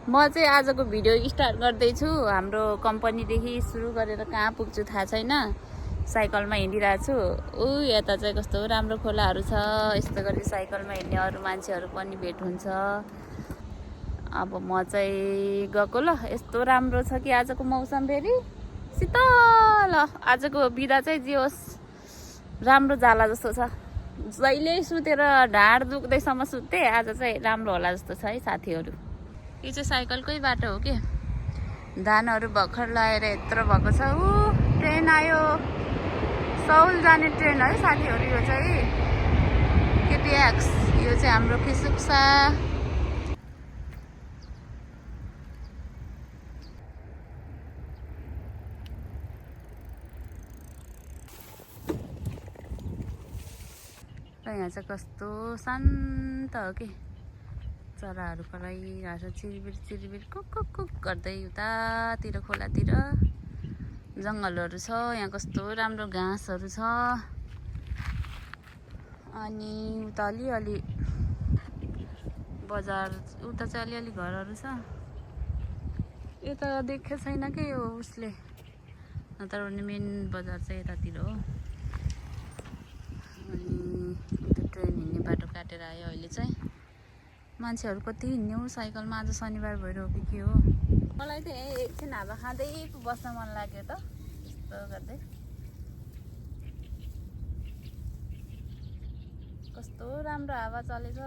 म चाहिँ आजको भिडियो स्टार्ट गर्दैछु। हाम्रो कम्पनीदेखि सुरु गरेर कहाँ पुग्छु थाहा छैन, साइकलमा हिँडिरहेको छु। यता चाहिँ कस्तो राम्रो खोलाहरू छ, यस्तो गरी साइकलमा हिँड्ने अरू मान्छेहरू पनि भेट हुन्छ। अब म चाहिँ गएको ल। यस्तो राम्रो छ कि आजको मौसम फेरि शीतल। आजको बिदा चाहिँ जे होस् राम्रो जाला जस्तो छ। जहिले सुतेर ढाड दुख्दैसम्म सुत्थेँ, आज चाहिँ राम्रो होला जस्तो छ है साथीहरू। यो चाहिँ साइकलकै बाटो हो कि धानहरू भर्खर लगाएर यत्रो भएको छ। ट्रेन आयो, सौल जाने ट्रेन है साथीहरू। यो चाहिँ केटिएक्स, यो चाहिँ हाम्रो किसुक्सा। र यहाँ चाहिँ कस्तो शान्त हो कि चराहरू कराइरहेको छ, Chirbir Chirbir cook cook cook गर्दै। उतातिर खोलातिर जङ्गलहरू छ, यहाँ कस्तो राम्रो घाँसहरू छ। अनि उता अलिअलि बजार, उता चाहिँ अलिअलि घरहरू छ। यता देखेको छैन कि यो उसले, नत्र भने मेन बजार चाहिँ यतातिर हो। अनि उता ट्रेन हिँड्ने बाटो काटेर आयो अहिले चाहिँ। मान्छेहरू कति हिँड्ने हो साइकलमा, आज शनिबार भएर हो कि के हो। मलाई त एकछिन हावा खाँदै बस्न मन लाग्यो त, यस्तो गर्दै। कस्तो राम्रो हावा चलेछ।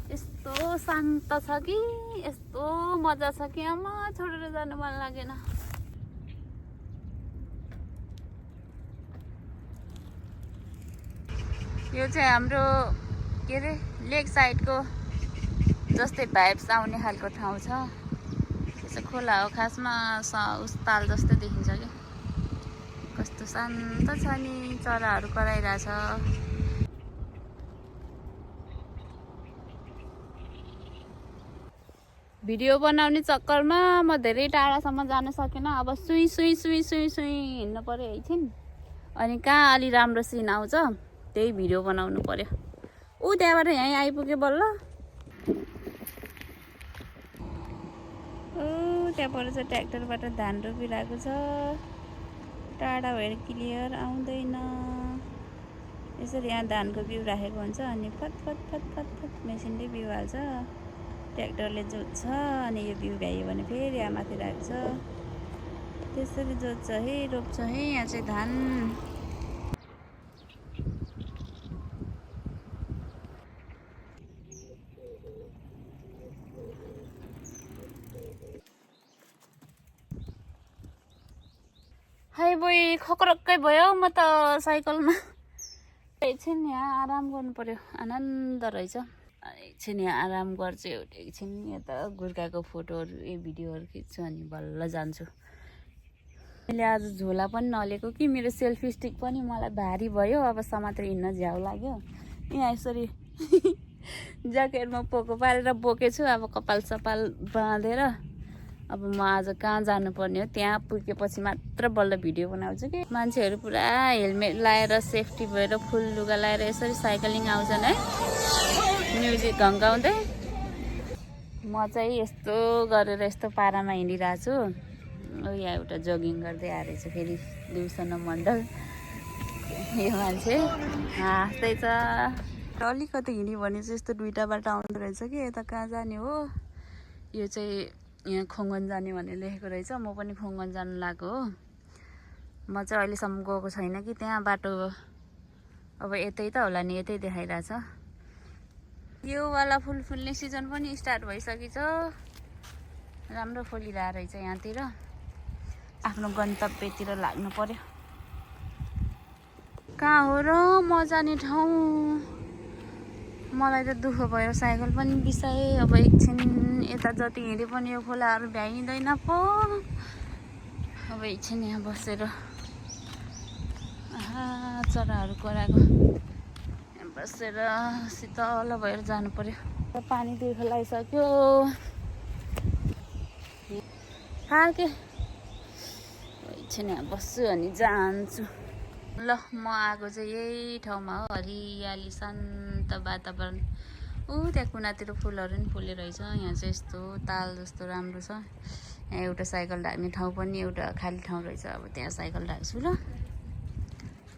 यस्तो शान्त छ कि, यस्तो मजा छ कि आमा छोडेर जानु मन लागेन। यो चाहिँ हाम्रो के अरे लेक साइडको जस्तै भाइब्स आउने खालको ठाउँ छ। यसो खोला हो खासमा, उस ताल जस्तो देखिन्छ कि। कस्तो शान्त छ नि, चराहरू कराइरहेछ। भिडियो बनाउने चक्करमा म धेरै टाढासम्म जान सकेन। अब सुई सुई सुई सुई सुई हिँड्नु पर्यो एकछिन, अनि कहाँ अलि राम्रो सिन आउँछ त्यही भिडियो बनाउनु पर्यो। त्यहाँबाट यहीँ आइपुग्यो बल्ल। त्यहाँ पर चाहिँ ट्र्याक्टरबाट धान रोपिरहेको छ। टाढा भएर क्लियर आउँदैन। यसरी यहाँ धानको बिउ राखेको हुन्छ, अनि फत फत फत फत फत मेसिनले बिउ हाल्छ, ट्र्याक्टरले जोत्छ। अनि यो बिउ भ्यायो भने फेरि यहाँ माथि राख्छ, त्यसरी जोत्छ है, रोप्छ है। यहाँ चाहिँ धान। हाई बोय खक्रक्कै भयो म त साइकलमा। एकछिन यहाँ आराम गर्नु पर्यो, आनन्द रहेछ। एकछिन यहाँ आराम गर्छु, एकछिन यता गुर्काको फोटोहरू भिडियोहरू खिच्छु, अनि बल्ल जान्छु। मैले आज झोला पनि नलिएको कि मेरो सेल्फी स्टिक पनि मलाई भारी भयो। अब समातेर हिँड्न झ्याउ लाग्यो। यहाँ यसरी ज्याकेटमा पोको पारेर बोकेछु। अब कपाल सपाल बाँधेर अब म आज कहाँ जानुपर्ने हो, त्यहाँ पुगेपछि मात्र बल्ल भिडियो बनाउँछु कि। मान्छेहरू पुरा हेलमेट लाएर सेफ्टी भएर फुल लुगा लाएर यसरी साइक्लिङ आउँछन् है, म्युजिक घङ्गाउँदै। म चाहिँ यस्तो गरेर यस्तो पारामा हिँडिरहेको छु। यहाँ एउटा जगिङ गर्दै आएछ फेरि दिउसन मण्डल। यो मान्छे हाँस्दैछ। अलिकति हिँड्यो भने चाहिँ यस्तो दुईवटा बाटो आउँदो रहेछ कि, यता कहाँ जाने हो। यो चाहिँ यहाँ खोङ्गन जाने भनेर लेखेको रहेछ। म पनि खोङ्गन जानु लागेको हो। म चाहिँ अहिलेसम्म गएको छैन कि त्यहाँ बाटो। अब यतै त होला नि, यतै देखाइरहेछ। यो वाला फुल फुल्ने सिजन पनि स्टार्ट भइसकेछ। राम्रो फुलिरहेको रहेछ यहाँतिर। आफ्नो गन्तव्यतिर लाग्नु पर्यो। कहाँ हो र म जाने ठाउँ? मलाई त दुःख भयो, साइकल पनि बिसाएँ। अब एकछिन यता जति हिँडे पनि यो खोलाहरू भ्याइँदैन पो। अब एकछिन यहाँ बसेर चराहरू कराएको यहाँ बसेर शीतल भएर जानु पर्यो। पानी दुःख लागिसक्यो। के एकछिन यहाँ बस्छु अनि जान्छु। ल म आएको चाहिँ यही ठाउँमा हो, हरियाली शान्त वातावरण। त्यहाँ कुनातिर फुलहरू नि फुलिरहेछ। यहाँ चाहिँ यस्तो ताल जस्तो राम्रो छ। यहाँ एउटा साइकल राख्ने ठाउँ पनि एउटा खाली ठाउँ रहेछ। अब त्यहाँ साइकल राख्छु ल।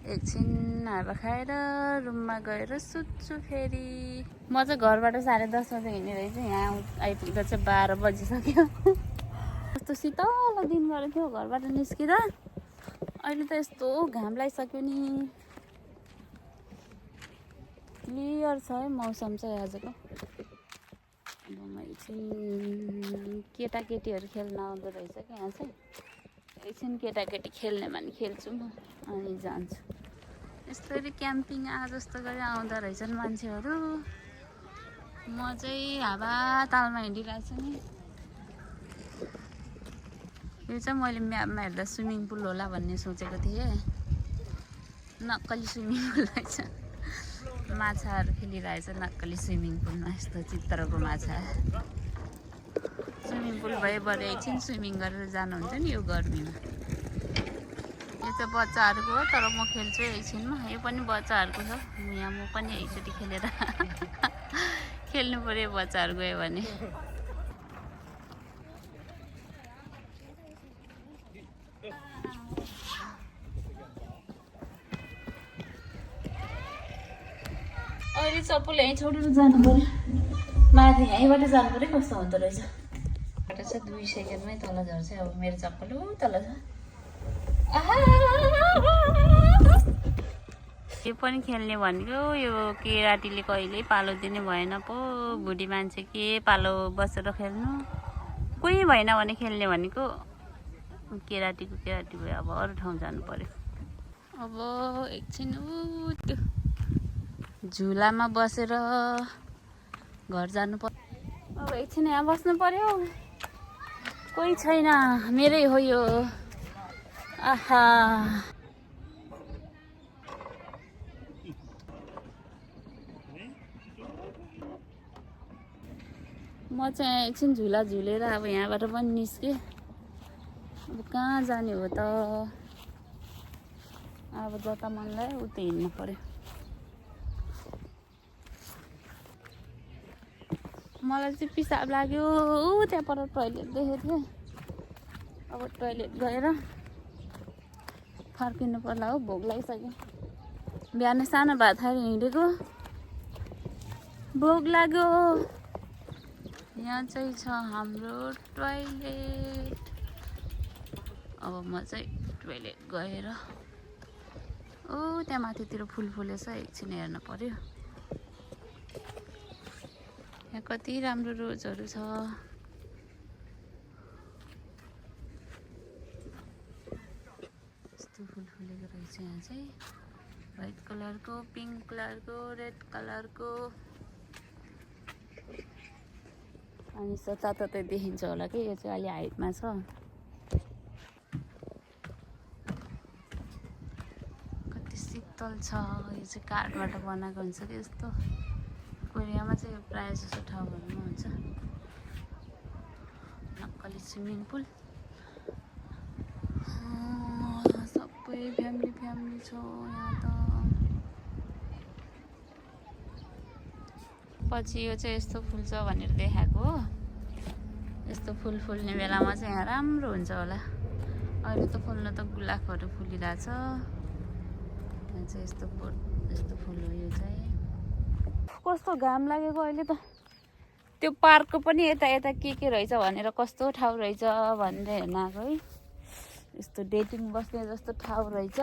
एकछिन हावा खाएर रुममा गएर सुत्छु फेरि। म चाहिँ घरबाट 10:30 बजे हिँड्ने रहेछ। यहाँ आइपुग्दा चाहिँ 12 बजिसक्यो। कस्तो शीतल दिन गरेको थियो घरबाट निस्किँदा। अहिले त यस्तो घाम लागिसक्यो नि। क्लियर छ है मौसम चाहिँ आजको। अब म एकछिन केटाकेटीहरू खेल्न आउँदो रहेछ कि यहाँ चाहिँ। एकछिन केटाकेटी खेल्ने भने खेल्छु म अनि जान्छु। यसरी क्याम्पिङ जस्तो गरेर आउँदो रहेछन् मान्छेहरू। म चाहिँ हावा तालमा हिँडिरहेको छु नि। यो चाहिँ मैले म्यापमा हेर्दा स्विमिङ पुल होला भन्ने सोचेको थिएँ। नक्कली स्विमिङ पुल रहेछ। माछाहरू खेलिरहेछ नक्कली स्विमिङ पुलमा। यस्तो चित्रको माछा। स्विमिङ पुल भए बरु एकछिन स्विमिङ गरेर जानुहुन्छ नि यो गर्मीमा। यो चाहिँ बच्चाहरूको हो तर म खेल्छु एकछिनमा। यो पनि बच्चाहरूको छ। यहाँ म पनि एकचोटि खेलेर खेल्नु पऱ्यो बच्चाहरू गयो भने। अहिले चप्पल यहीँ छोडेर जानु पऱ्यो। माथि यहीँबाट जानु पऱ्यो। कस्तो हुँदो रहेछ। बाटो चाहिँ 2 सेकेन्डमै तल झर्छ। अब मेरो चप्पल तल छ। यो पनि खेल्ने भनेको यो केराटीले कहिल्यै पालो दिने भएन पो। बुढी मान्छे के पालो बसेर खेल्नु। कोही भएन भने खेल्ने भनेको केराटी भयो। अब अरू ठाउँ जानु पर्यो। अब एकछिन त्यो झुलामा बसेर घर जानु पर्यो। अब एकछिन यहाँ बस्नु पर्यो। कोही छैन। मेरै हो यो। आहा म चाहिँ एकछिन झुला झुलेर अब यहाँबाट पनि निस्केँ। अब कहाँ जाने हो त। अब जता मन लाग्यो उतै हिँड्नु पर्यो। मलाई चाहिँ पिसाब लाग्यो। त्यहाँ पर टोइलेट देखेको थिएँ। अब टोइलेट गएर फर्किनु पर्ला हो। भोक लागिसक्यो। बिहान सानो भात खाएर हिँडेको। भोक लाग्यो। यहाँ चाहिँ छ हाम्रो टोइलेट। अब म चाहिँ टोइलेट गएर त्यहाँ माथितिर फुल फुलेछ। एकछिन हेर्न पर्यो। यहाँ कति राम्रो रोजहरू छ। यस्तो फुल फुलेको रहेछ यहाँ चाहिँ। व्हाइट कलरको, पिङ्क कलरको, रेड कलरको। अनि तातै देखिन्छ होला कि यो चाहिँ अलि हाइटमा छ। कति शीतल छ। यो चाहिँ काठबाट बनाएको हुन्छ कि यस्तो। कोरियामा चाहिँ प्रायः जस्तो ठाउँहरूमा हुन्छ। नक्कली स्विमिङ पुल। सबै फ्यामिली छ यहाँ त। पछि यो चाहिँ यस्तो फुल्छ भनेर देखाएको हो। यस्तो फुल फुल्ने बेलामा चाहिँ यहाँ राम्रो हुन्छ होला। अहिले त फुल्न त गुलाबहरू फुलिरहेछ। यहाँ चाहिँ यस्तो फुल हो यो चाहिँ। कस्तो घाम लागेको अहिले त। त्यो पार्कको पनि यता के रहेछ भनेर कस्तो ठाउँ रहेछ भनेर हेर्न आएको है। यस्तो डेटिङ बस्ने जस्तो ठाउँ रहेछ।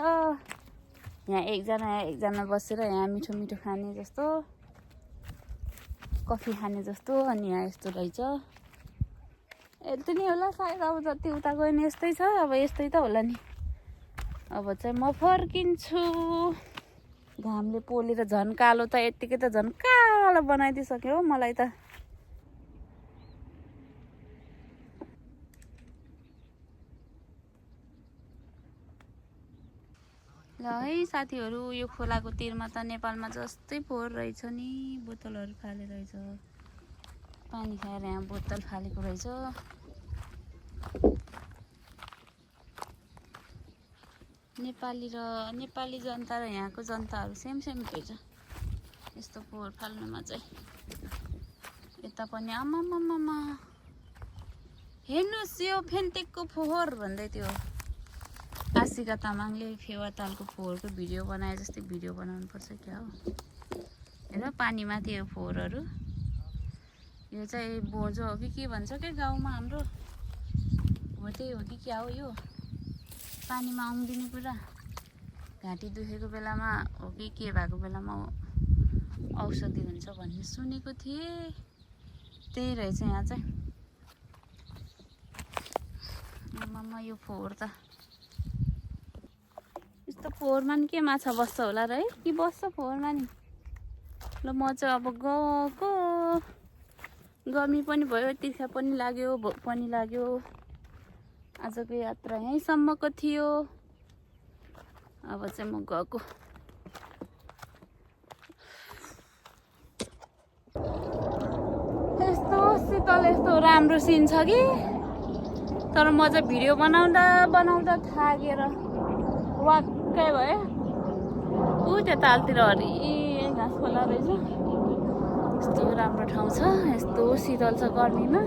यहाँ एकजना बसेर यहाँ मिठो मिठो खाने जस्तो, कफी खाने जस्तो। अनि यहाँ यस्तो रहेछ। यति नै होला सायद। अब जति उता गयो नि यस्तै छ। अब यस्तै त होला नि। अब चाहिँ म फर्किन्छु। घामले पोलेर झन् कालो त यत्तिकै त झन् कालो बनाइदिइसक्यो हो मलाई त। ल है साथीहरू, यो खोलाको तिरमा त नेपालमा जस्तै फोहोर रहेछ नि। बोतलहरू फाले रहेछ। पानी खाएर यहाँ बोतल फालेको रहेछ। नेपाली जनता र यहाँको जनताहरू सेम रहेछ। यस्तो फोहोर फाल्नुमा चाहिँ यता पनि आमामामा हेर्नुहोस् यो फेन्टेकको फोहोर भन्दै थियो आशिका तामाङले फेवा तालको फोहोरको भिडियो बनाए जस्तै भिडियो बनाउनु पर्छ क्या हो हेर पानीमाथि यो फोहोरहरू यो चाहिँ बोझो हो कि के भन्छ क्या गाउँमा हाम्रो हो त्यही हो कि क्या हो यो पानीमा आउँदिने कुरा घाँटी दुखेको बेलामा हो कि के भएको बेलामा औषधि हुन्छ भन्ने सुनेको थिएँ त्यही रहेछ यहाँ चाहिँ आमामा यो फोहोर त यस्तो फोहोरमा नि के माछा बस्छ होला र है कि बस्छ फोहोरमा नि ल म चाहिँ अब गएको गर्मी पनि भयो तिर्खा पनि लाग्यो भोक पनि लाग्यो आजको यात्रा यहीँसम्मको थियो अब चाहिँ म गएको यस्तो शीतल यस्तो राम्रो सिन छ कि तर म चाहिँ भिडियो बनाउँदा थाकेर वाक्कै भयो ऊ त्यो तालतिर हरि घाँस खोला रहेछ यस्तो राम्रो ठाउँ छ यस्तो शीतल छ गर्मीमा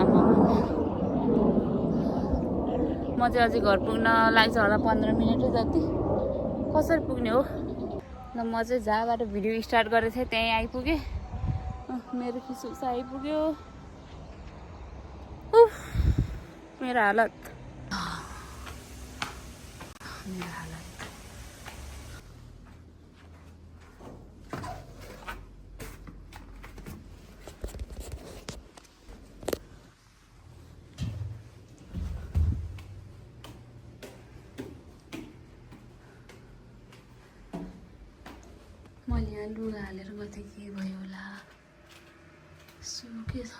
आमामा म चाहिँ अझै घर पुग्न लाग्छ होला 15 मिनट जति कसरी पुग्ने हो ल म चाहिँ जहाँबाट भिडियो स्टार्ट गरेको थिएँ त्यहीँ आइपुगेँ मेरो खिसुस आइपुग्यो मेरो हालत मैले यहाँ लुगा हालेर गएको थिएँ के भयो होला सुकेछ